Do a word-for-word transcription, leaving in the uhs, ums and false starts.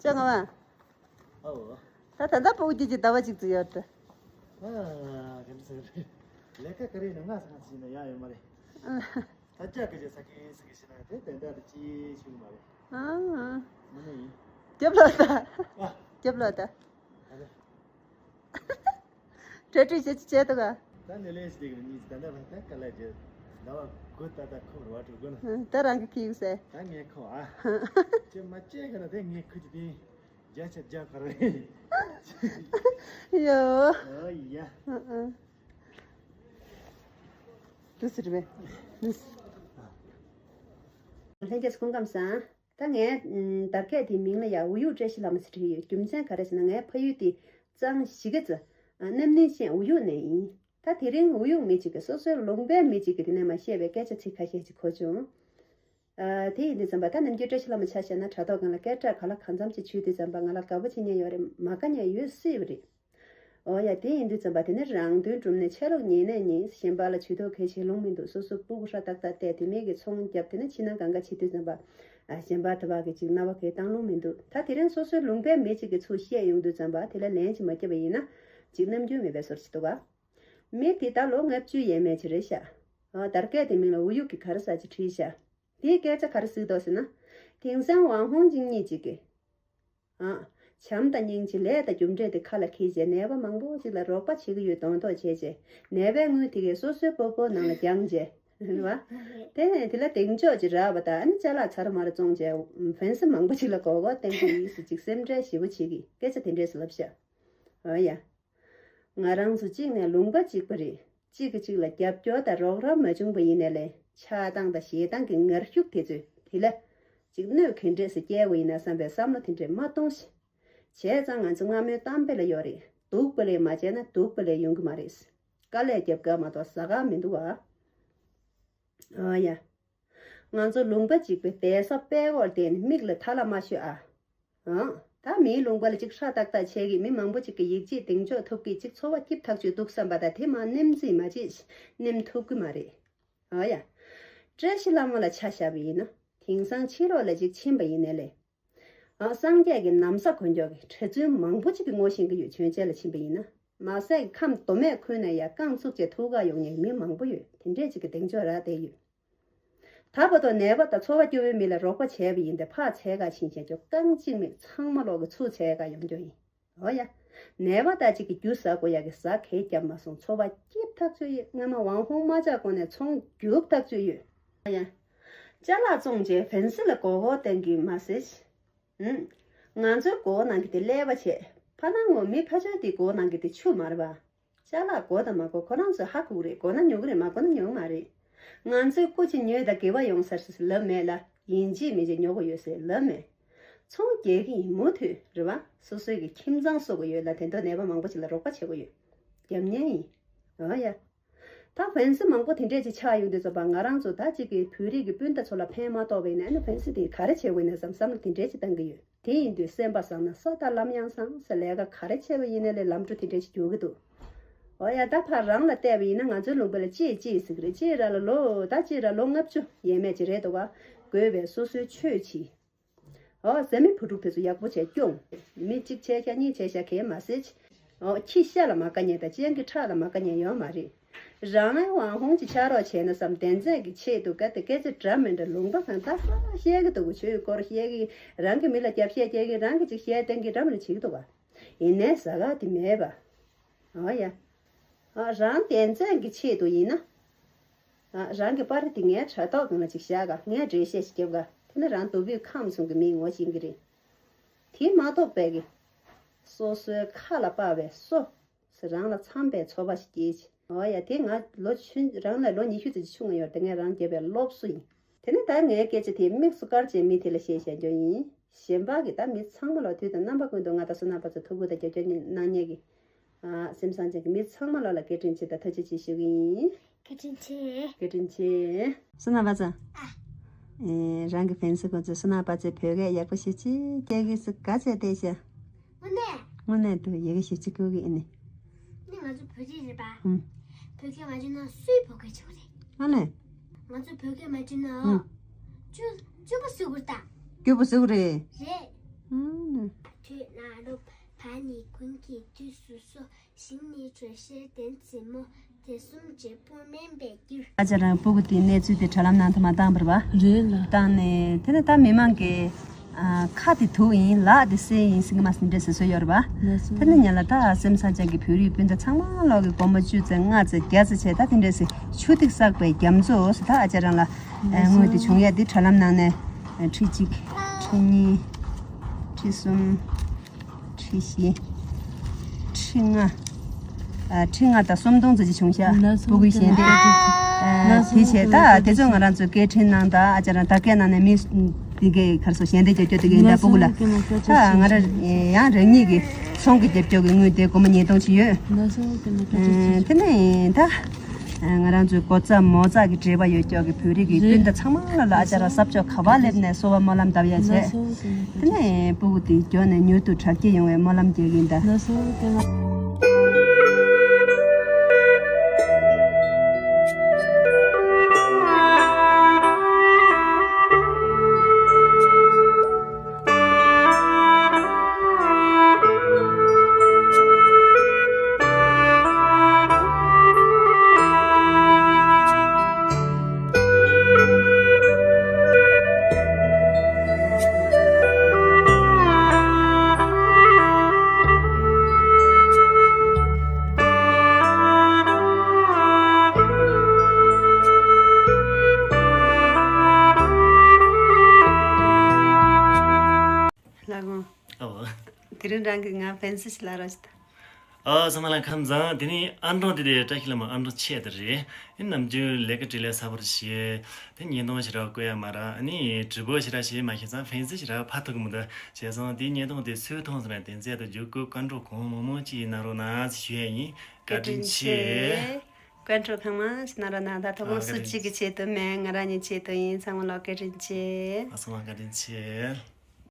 ཅང་ང་བ། ཨོ། ད་ད་ལྟ་སྤུ་གུ་གཅིག་གི་ཟླ་བ་གཅིག་ཙམ་ཡོད་དེ། ཨ། ག་འདྲ་ཟེར། ལས་ཀ་ག་རེ་ཡིན་ན་ང་ཚང་ཞིག་ན་ཡང་ཡོད་མ་རེད། ད་ཅག་གི་རེད་ས་ཀི་ས་ཀི་ཞིག་ན་དེ་དེ་འདྲ་དེ་ཅི་ཞུ་མ་རེད། ཨ། ངོ་མ་ཡིན། རྒྱབ་ལ་ད། ཨ། རྒྱབ་ལ་ད། ཨ་རེ། གྲ་སྒྲིག་བྱེད་ཅི་བྱེད་འདུག་ག་ད་ནི་ལས་ཞིག་གི་གཉིས་ད་ལྟ་བ་ད་ག་ལ་རྒྱུ། ཟླ་བ་དགུ་ད་ལྟ་ཁོ་རུ་བ་དྲུག་དགུ་ན། ད་རང་གི་ཁྱི་ཡུག་ཟེར། ད་ངས་ཁོ་ཨ། ཅེ་མ་ཅེ་ག་ན་དེ་ངས་ཁུ་ཅི་དེ། རྒྱ་ཆ་རྒྱ་ག་རེ། ཡོ། ཨ་ཡ། ཨ་ཨ། དུ་སི་རེད་པས། ལྷན་རྒྱས་སྐུ་ཁམས་བཟང་། ད་ངས་ཨམ། དར་ཁས་དེའི་མིང་ལ་ཡ་འུ་ཡུག་བཀྲ་ཤིས་ལྷ་མོ་ཟེར་བྲིས་ཡོད། རྒྱུ་མཚན་ག་རེ་ཟེར་ན་ངའི་ཕ་ཡུལ་དེ་གཙང་གཞིས་ཀ་རྩེ། ཨ། རྣམ་གླིང་ཤན་འུ་ཡུག་ནས་ཡིན། ད་དེ་རིང་འུ་ཡུག་མི་གཅིག་གིས་སོ་སོའི་ལུང་པའི་མི་གཅིག་གིས་དེ་ནས་མར་བཤད་པའི་སྐད་ཆ་ཚིག་ཁ་ཤས་ཅིག་གོ་བྱུང་། ཨ། དེ་ཡིན་དུས་ཙམ་པ་ད་ནམ་རྒྱུན་བཀྲ་ཤིས་ལྷ་མོ་ཆ་བཞག་ན་དྲ་ཐོག་སྒང་ལ་སྐད་གྲགས་ག་ལ་གང་འཚམ་ཅིག་བྱུང་དུས་ཙམ་པ་ང་ལ་དགའ་པོ་བྱེད་མཁན་ཡོད་རེད་མ་དགའ་མཁན་ཡོད་སྲིད་པ་རེད། འོ་ཡ། དེ་ཡིན་དུས་ཙམ་པ་དེ་ནི་རང་དོན་སྒྲུབ་ནས་ཆ་ལུགས་ཉན་ནས་ཉན། གཞན་པ་ལ་ཇུས་གཏོགས་གལ་ཆེ་ལུང་མི་འདུག་སོ་སོ་སྤུ་གུ་ཧྲ་ཏག་ཏག་བལྟས་དེ་མིག་གིས་ཚོང་བརྒྱབ་དེ་ནི་ཕྱི་ནང་གང་ག་བྱེད་དུས་ཙམ་པ། ཨ། གཞན་པ་དེ་བ་གི་ཅིག་རྣ་བ་གས་བཏང་ལུང་མི་འདུག་ད་དེ་རིང་སོ་སོའི་ལུང་པའི་མི་གཅིག་གིས་ཚུར་བཤད་ཡོང་དུས་ཙམ་པ་དེ་ལ་ལན་ཅིག་མ་བརྒྱབ་པ་ཡིན་ན་ཅིག་ནམ་རྒྱུན་མེད་པའི་བཟོ་ཞིག་འདུག་ག་མི་དེ་ད་ལོ་ལྔ་བཅུ་ཡས་མས་ཅིག་རེད་ཤག་ཨ། དར་སྐད་དེ་མིང་ལ་འུ་ཡུག་གི་ག་རེ་ཟ་ཅིག་བྲིས་ཤག་དེའི་སྐད་ཆ་ག་རེ་ཟེར་འདུག་ཟེར་ན། དེང་སང་ཝང་ཧོང་ཅིང་གཉིས་གཅིག་གིས། ཨ། བྱམས་དང་སྙིང་རྗེ་ལས་དང་རྒྱུ་འབྲས་དེ་ཁ་ལ་འཁྱེར་བྱས་ནད་པ་མང་པོ་ཅིག་ལ་རོགས་པ་བྱེད་ཀྱི་ཡོད་མདོག་མདོག་བྱས་བྱས་ནད་པའི་དངུལ་དེ་གས་སོ་སོའི་སྤོ་སྤོ་ནང་ལ་བརྒྱངས་བྱས། རེད་བ། དེ་ནས་དེ་ལ་གདེང་འཇོག་ཅིག་རག་པ་དང་ཨ་ནི་ཅ་ལག་ཚར་མར་བཙོང་བྱས་ཧྥན་སི་མང་པོ་ཅིག་ལ་མགོ་སྐོར་བསྟན་གྱི་ཡིན་ཟེར་ཅིག་སེམས་ཁྲལ་ཞེ་པོ་བྱེད་ཀྱི་སྐད་ཆ་དེ་འདྲས་སུ་ལབ་ཤག་འོ་ཡ། ང་རང་ཚོ་གཅིག་ནས་ལུང་པ་གཅིག་པ་རེད། གཅིག་གིས་གཅིག་ལ་རྒྱབ་སྐྱོར་དང་རོགས་རམ་མ་བྱུང་པ་ཡིན་ནའི་ལས་ཆགས་སྡང་དང་ཞེ་སྡང་གི་ངར་ཤུགས་དེ་ཚོས་དེ་ལ་གཅིག་གནོད་ག་འདྲས་སེ་སྐྱེལ་དགོས་ཡིན་ན་བསམ་པའི་བསམ་བློ་དེ་འདྲས་མ་གཏོང་ཞིག་བྱས་ཙང་ང་ཚོ་སྔ་མོའི་གཏམ་དཔེ་ལ་ཡོད་རེད། སྡུག་པ་ལས་མ་བྱས་ན་སྡུག་པ་ལས་ཡོང་གི་མ་རེད། དཀའ་ལས་རྒྱབ་དཀའ་མ་གཏོགས་ཟ་ག་མི་འདུག་ཨ། ཨ་ཡ། ང་ཚོ་ལུང་པ་གཅིག་པའི་བསྡད་ས་པད་ཀོར་དེ་ནི་མིག་ལ་ཐ་ལ་མ་ཤོད་ཨ། ཨང་། ད་མིའི་ལུང་པ་ལ་ཅིག་ཧྲ་ཏག་ཏག་བྱས་ཀྱི་མི་མང་པོ་ཅིག་གི་ཡིད་ཆེས་གདེང་འཇོག་ཐོབ་ཀྱི་ཅིག་འཚོ་བ་སྐྱིད་ཐག་ཆོད་འདུག་བསམ་པ་དང་དེ་མ་ནེམ་རྩིས་མ་བྱེད་ནེམ་ཐུབ་ཀྱི་མ་རེད། ཨ་ཡ། བཀྲ་ཤིས་ལྷ་མོ་ལ་ཆ་བཞག་པ་ཡིན་ན་དེང་སང་ཕྱི་ལོགས་ལ་ཅིག་ཕྱིན་པ་ཡིན་ནའི་ལས། ཨ། སངས་རྒྱས་ཀྱི་ན་བཟའ་གོན་མཆོག་གི་གྲྭ་བཙུན་མང་པོ་ཅིག་གིས་ངོ་ཤེས་ཀྱི་ཡོད། མཆོད་མཇལ་ལ་ཕྱིན་པ་ཡིན་ན་མ་ཟད་ཀྱི་ཁམས་མདོ་སྨད་ཁུལ་ནས་ཡ་རྐང་བཙུགས་བྱས་ཐུག་ག་ཡོང་མཁན་མི་མང་པོ་ཡོད། དེ་འདྲས་ཅིག་གི་གདེང་འཇོག་རག་བསྡད་ཡོད། ད་བར་དུ་ནད་པ་དང་འཚོ་བ་སྐྱོ་བོའི་མི་ལ་རོགས་པ་བྱས་པ་ཡིན་ཏེ་ཕར་འཚོལ་ག་ཕྱིན་བྱས་ཀྱང་རྐང་གཅིག་མེད། ཚང་མ་ལོག་གི་ཚུར་འཚོལ་ག་ཡོང་རྒྱུ་ཡིན། འོ་ཡ། ནད་པ་དང་གཅིག་གི་རྒྱུ་ཟ་དགོས་ཡ་གི་ཟ་གས་རྒྱབ་མ་སོང་། འཚོ་བ་སྐྱིད་ཐག་ཆོད་ཡོད། སྔ་མ་ཝང་ཧོང་མ་ཆགས་གོང་ནས་ཚོང་རྒྱུག་ཐག་ཆོད་ཡོད། འོ་ཡ། ཅ་ལག་བཙོང་བྱས་ཧྥན་སི་ལ་མགོ་སྐོར་བསྟན་གྱི་མ་ཟད། ཨུམ། ང་ཚོའི་སྒོ་ནང་གི་དེ་ཀླད་པ་བྱས། ཕ་ནང་ངོ་མི་ཕ་ཆོས་དེའི་སྒོ་ནང་གི་དེ་ཆུ་མ་རེད་པ། ཅ་ལག་དགོས་དང་མ་དགོས་ཁོ་རང་ཚོས་ཧ་གོ་གི་རེད། དགོས་ན་ཉོ་གི་རེད། མ་དགོས་ན་ཉོ་གི་མ་རེད། ང་ཚོས་སྐུ་མཁྱེན་ཉོས་དང་དགེ་བ་ཡོང་ས་རེད་ཟེར་ལབ་མེད་ལ། ཡིན་གཅིག་མིན་གཅིག་ཉོ་དགོས་ཡོད་ཟེར་ལབ་མེད། ཚོང་རྒྱག་གི་ཡིན་མུ་མཐུད་རེད་བ། སོ་སོའི་གི་ཁྱིམ་ཚང་གསོ་དགོས་ཡོད་ལ། དེ་འདྲ་ནད་པ་མང་པོ་ཞིག་ལ་རོགས་པ་བྱེད་དགོས་ཡོད། རྒྱབ་གཉེར་ཡིན། འོ་ཡ། ད་ཧྥན་སི་མང་པོ་དེ་འདྲས་ཅིག་ཆགས་ཡོང་དུས་ཙམ་པ་ང་རང་ཚོ་ད་ཅིག་གི་བོད་རིགས་ཀྱི་སྤུན་ཟླ་ཚོ་ལ་ཕན་མ་ཐོགས་པ་ཡིན་ན་ཨ་ནི་ཧྥན་སི་དེ་ག་རེ་བྱེད་དགོས་ན་བསམ་བསམ་བློ་དེ་འདྲས་ཅིག་བཏང་གི་ཡོད། དེ་ཡིན་དུས་སེམས་པ་བཟང་ན་ས་དང་ལམ་ཡང་བཟང་ཟེར། ལས་ཀ་ག་རེ་བྱས་པ་ཡིན་ན་ལས་ལམ་འགྲོ་དེ་འདྲས་ཅིག་འགྱུར་གི་འདུག་འོ་ཡ། ད་ཕར་རང་ལ་བལྟས་པ་ཡིན་ན་ང་ཚོའི་ལུང་པ་ལ་གཅེས་གཅེས་ཟེར་གི་རེད། གཅེས་ར་ལ་ལོ་ད་གཅེས་ར་ལོ་ལྔ་བཅུ་ཡས་མས་ཅིག་རེད་འདུག་ག་དགོས་པའི་སོ་སོའི་ཆོས་བྱེད། འོ་བཟའ་མི་བུ་ཕྲུག་དེ་ཚོ་ཡག་པོ་བྱས་སྐྱོང་། མི་གཅིག་བྱས་ཤག་གཉིས་བྱས་ཤག་གས་མ་ཟད། འོ་ཁྱི་ཤ་ལ་མ་དགའ་མཁན་དང་སྤྱང་ཀི་ཁྲག་ལ་མ་དགའ་མཁན་ཡོད་མ་རེད། རང་ཨེ་ཝང་ཧོང་ཅིག་ཆགས་རོགས་བྱས་ན་བསམ། བདེན་འཛིན་གྱི་ཆེད་དུ་ག་དེ་སྐད་ཆ་འདྲ་མི་འདྲ་ལུང་པ་གང་ལྟར་བཤད་གི་འདུག་གོ་ཆོས་སྐོར་བཤད་གི། རང་གི་མི་ལ་རྒྱབ་བཤད་རྒྱག་གི། རང་གི་ཅིག་བཤད་བསྟན་གི། འདྲ་མི་འདྲ་བྱེད་གི་འདུག་ག་ཡིན་ནའི་ཟ་ག་དེ་མེད་པ། འོ་ཡ། ཨ། རང་བདེན་འཛིན་གྱི་ཆེད་དུ་ཡིན་ན། ཨ། རང་གི་པར་དེ་ངའི་དྲ་ཐོག་སྒང་ལ་ཅིག་བཞག་ག་ངས་འགྲེལ་བཤད་ཞིག་རྒྱབ་ག་དེ་ནི་རང་དུ་བུས་ཁམས་གསུམ་གྱི་མིའི་ངོ་ཤེས་ཀྱི་རེད། དེ་མ་གཏོགས་པའི་གི། སོ་སོའི་ཁ་ལ་དཔག་པའི་སོ། ཟེར་རང་ལ་འཚམ་པའི་ཚོར་བ་ཞིག་སྐྱེས་ཤིང་། འོ་ཡ། དེ་ང་ལོ་ཆུང་། རང་ལས་ལོ་ཉི་ཤུ་ཙམ་ཆུང་ངུ་ཡོད་དེ་ངས་རང་བརྒྱབ་པའི་སློབ་གསོ་ཡིན། དེ་ནས་ད་ངའི་སྐད་ཆ་དེ་དམིགས་སུ་བཀར་བྱས་མི་དེ་ལ་བཤད་བཤད་རྒྱུ་ཡིན། གཞན་པ་གི་ད་མི་ཚང་མ་ལ་དུས་དང་རྣམ་པ་ཀུན་ཏུ་ང་དང་བསོད་ནམས་པ་ཚོ་ཐུགས་ཁུར་དང་རྒྱབ་སྐྱོར་གནང་མཁན་གྱི། ཨ། སེམས་བཟང་ཅན་གྱི་མི་ཚང་མ་ལ་ལ་བཀའ་དྲིན་ཆེ་དང་ཐུགས་རྗེ་ཆེ་ཞུ་གི་ཡིན། བཀའ་དྲིན་ཆེ། བཀའ་དྲིན་ཆེ། བསོད་ནམས་པ་ཚོ། ཨ། ཨེ། རང་གི་ཕན་སི་ཁོ་ཚོས་བསོད་ནམས་པ་ཚོས་བོད་སྐད་ཡག་པོ་ཞེ་ཅིག་སྐྱེལ་གི་སུ་ག་ཚད་བལྟས་ཤག་དངོས་གནས། དངོས་གནས་འདུག་ཡི་གེ་ཞེ་ཅིག་བཀོད་གི་ཨེ་ནི། ནི་ང་ཚོ་བོད་རིགས་རེད་པ། ཨུམ། བོད་སྐད་མ་བརྗོད་ན་སུས་བོད་སྐད་བརྗོད་རེད། ཨ་ལས། ང་ཚོ་བོད་སྐད་མ་བརྗོད་ན། ཨུམ། སྐྱོ་སྐྱོ་པོ་ཟུག་པོ་རེད་ད། སྐྱོ་པོ་ཟུག་པོ་རེད། རེད། ཨུམ། བ་ནི་དགུན་གྱི་དུས་སུ་སོ། ཞིང་ནི་དྲོད་གཤེར་ལྡན་མཛེས་མོ། དེ་གསུམ་བརྗེ་སྤོང་དམན་པའི་རྒྱུར། ཨ་ཅག་རང་སྤུ་གུ་དེའི་གནས་ཚུལ་དེ་དྲ་ལམ་ནང་དུ་མ་བཏང་བར་བ། རེད་ལ། བཏང་ནས་དེ་ནས་ད་མི་མང་གི་ཨ་ཁ་དེ་དུག་ཡིན། ལག་དེ་གསེར་ཡིན་ཟེར་གི་མ་ཟིན་འདྲ་ཟེར་སྲོལ་ཡོད་རེད་བ། ལགས་སོ། དེ་ནས་ཉ་ལ་ད་སེམས་ས་ཅག་གི་བོད་རིགས་སྤུན་ཟླ་ཚང་མ་ལོག་གི་སྒོར་མོ་བཅུ་ཙམ་ལྔ་ཙམ་བརྒྱ་ཙམ་བྱས། ད་དེ་འདྲ་ཟེར་ཆུ་ཐིགས་བསགས་པའི་རྒྱ་མཚོ་ཟེར། ད་ཨ་ཅག་རང་ལ་ཨ་དངུལ་དེ་བྱུང་ཡ་དེ་དྲ་ལམ་ནང་ནས་ཁྲི་གཅིག་ཁྲི་གཉིས་ཁྲི་གསུམ། ཁྲི་བཞི། ཁྲི་ལྔ། ཨ་ཁྲི་ལྔ་དང་སུམ་སྟོང་ཙམ་ཅིག་བྱུང་ཤག་ལགས་སོ། སྤུ་གུའི་ཞལ་འདེབས། ལགས་སོ། ཨ་དེ་བྱས། ད་དེ་ཚོ་ང་རང་ཚོ་སྐད་འཕྲིན་ནང་དང་ཨ་ཅག་རང་དར་རྒྱས་ནང་ནས་མི་འདི་གའི་གར་སོ་ཞལ་འདེབས་རྒྱག་རྒྱུ་དེ་གའི་ཡིན། ད་སྤུ་གུ་ལ། ད་ང་རང་ཡང་རང་ཉིད་ཀྱི་ཚོང་གི་རྒྱབ་སྐྱོར་གྱི་དངུལ་དེ་སྒོར་མོ་ཉིས་སྟོང་ཅིག་ཡོད། ལགས་སོ། དེ་ནས་ད། ང་རང་ཚོའི་གོ་ཚ་མོ་ཚ་གི་འབྲེལ་བ་ཡོད་ཀྱོག་གི་བོད་རིགས་ཀྱི་སྤུན་ཟླ་ཚང་མ་ལ་ཨ་ཅག་རང་ས་ཕྱོགས་ག་པར་སླེབས་ནས་གསོལ་བ་སྨོན་ལམ་བཏབ་ཡ་བྱས། དེ་ནས་སྤུ་གུ་དེ་མགྱོགས་ནས་མྱུར་དུ་དྲག་སྐྱེད་ཡོང་བའི་སྨོན་ལམ་རྒྱག་གི་ཡིན་ད། ལགས་འོང་། ཨོ། དེ་རིང་རང་གིས་ང་ཕན་སི་ཞིག་ལབ་རོགས་ཞུ་ད། ཨ་ཚང་མ་ལ་ཁམས་བཟང་། དེ་ནི་ཨ་འབྲོང་དེ་དེ་བཀྲ་ཤིས་ལྷ་མོ་ཨ་འབྲོང་ཆེ་དེ་རེད། ཨེ་ནམ་རྒྱུན་ལས་ཀ་བྲེལ་ལས་ཚ་པོ་བྱེད། དེ་བརྙན་ཐུང་ཞིག་ར་བཀོད་ཡ་མ་ར། ཨ་ནི་དྲི་བ་ཞིག་ར་བྱེད་མ་ཤེས་ཙང་ཕན་སི་ཞིག་ར་ཕ་ཐུག་གི་མི་འདུག་བྱས་ཙང་དེའི་བརྙན་ཐུང་དེ་སུས་མཐོང་སོང་ན་དེ་ཚད་དུ་རྒྱུག་གི་བཀའ་འགྲོ་གང་མང་མང་ཅིག་གནང་རོགས་གནང་ཞུ་ཡ་ཡིན། བཀའ་དྲིན་ཆེ། བཀའ་འགྲོ་གང་མང་ཞིག་གནང་རོགས་གནང་། ད་དོ་དགོང་སུ་གཅིག་གི་ཆེད་དུ་མིན། ང་རང་གཉིས་ཆེད་དུ་ཡིན། ཚང་མ་ལ་བཀའ་དྲིན་ཆེ། ཨ་ཚང་མ་བཀའ་དྲིན་ཆེ།